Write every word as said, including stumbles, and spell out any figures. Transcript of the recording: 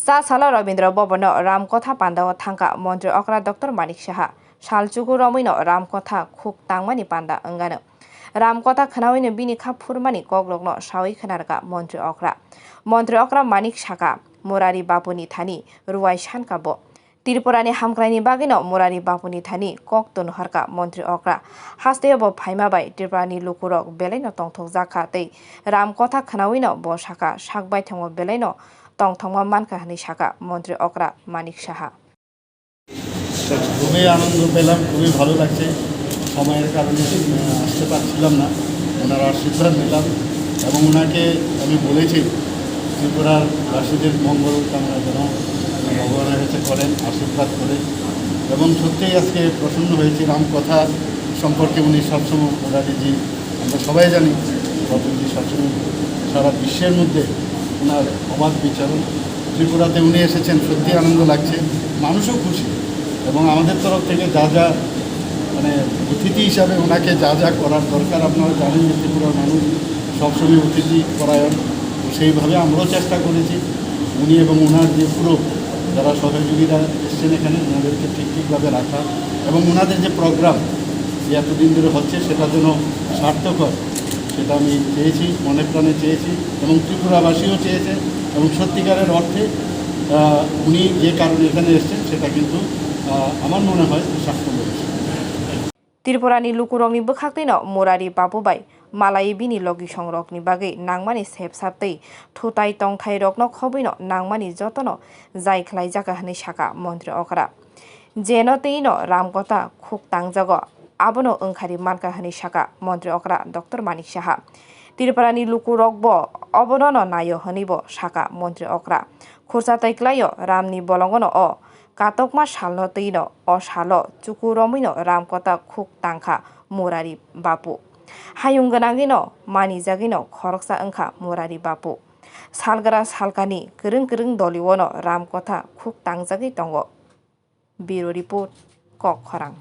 Cha salo Rabindra Bhavan-o Ramkotha pandao thangkha Montri okra Doctor Manik Saha. Sal chuku romwino Ramkotha khuk tangmani panda wngano. Ramkotha khnaoino bini kha phurmani kokrokno sawi khna rwkha Montri okra. Montri okra Manik sakha, Murari Bapuni thani rwai sankha bo. Tripurani hamkraini bagwino Murari Bapuni thani kok tonoharkha Montri okra. Hasteo bo phaima bai Tripurani lukurok belaino tongthokjak kha tei Ramkotha khnaoino bo sakha, sak baithongo belaino tongthokma mankha hwnwi sakha Montri okra Manik Saha. খুবই আনন্দ পেলাম, খুবই ভালো লাগছে। সময়ের কারণে, আহ, আসতে পারছিলাম না, ওনার আশীর্বাদ নিলাম এবং ওনাকে আমি বলেছি ত্রিপুরার বাসীদের মঙ্গল কামনা যেন ভগবানের কাছে করেন, আশীর্বাদ করেন। এবং সত্যিই আজকে প্রসন্ন হয়েছি রাম কথা সম্পর্কে। উনি সবসময়, মুরারিজি, আমরা সবাই জানি, বাপুজি সবসময় সারা বিশ্বের মধ্যে ওনার অবাধ বিচরণ। ত্রিপুরাতে উনি এসেছেন, সত্যি আনন্দ লাগছে, মানুষও খুশি। এবং আমাদের তরফ থেকে যা যা, মানে, অতিথি হিসাবে ওনাকে যা যা করার দরকার, আপনারা জানেন যে ত্রিপুরার মানুষ সবসময় অতিথি পরায়ণ, তো সেইভাবে আমরাও চেষ্টা করেছি। উনি এবং ওনার যে পুরো যারা সহযোগীরা এসছেন এখানে, ওনাদেরকে ঠিক ঠিকভাবে রাখা এবং ওনাদের যে প্রোগ্রাম যে এতদিন ধরে হচ্ছে, সেটা যেন সার্থক হয়, সেটা আমি চেয়েছি, মনে প্রাণে চেয়েছি এবং ত্রিপুরাবাসীও চেয়েছে। এবং সত্যিকারের অর্থে, আহ, উনি যে কারণে এখানে এসছেন, সেটা কিন্তু, আহ, আমার মনে হয় যে সাফল্য হয়েছে। Tripurani lukurokni bwkhaktwino Murari Bapu bai malaiwi bini logisongrokni bagwi nangmani sepsap tei thutai tongthairokno khobwino nangmani jotono jai khlaijak hwnwi sakha Montri okra. Jeno tei no Ramkotha khuk tangjago, abono wngkhari mankha hwnwi sakha Montri okra Doctor Manik Saha. Tripurani lukurokbo obonono naio hwnwibo sakha Montri okra. Khursa tei klaio Ramni bolongono o katokma salno tei no o salo chuku romwino Ramkotha khuk tangkha Murari Bapu. Hayung gwnangwino manijagwino khoroksa wngkha Murari Bapu. Salgra salkani kwrwng kwrwng doliono Ramkotha khuk tangjagwi tongo. Bureau Report, Kok Khorang.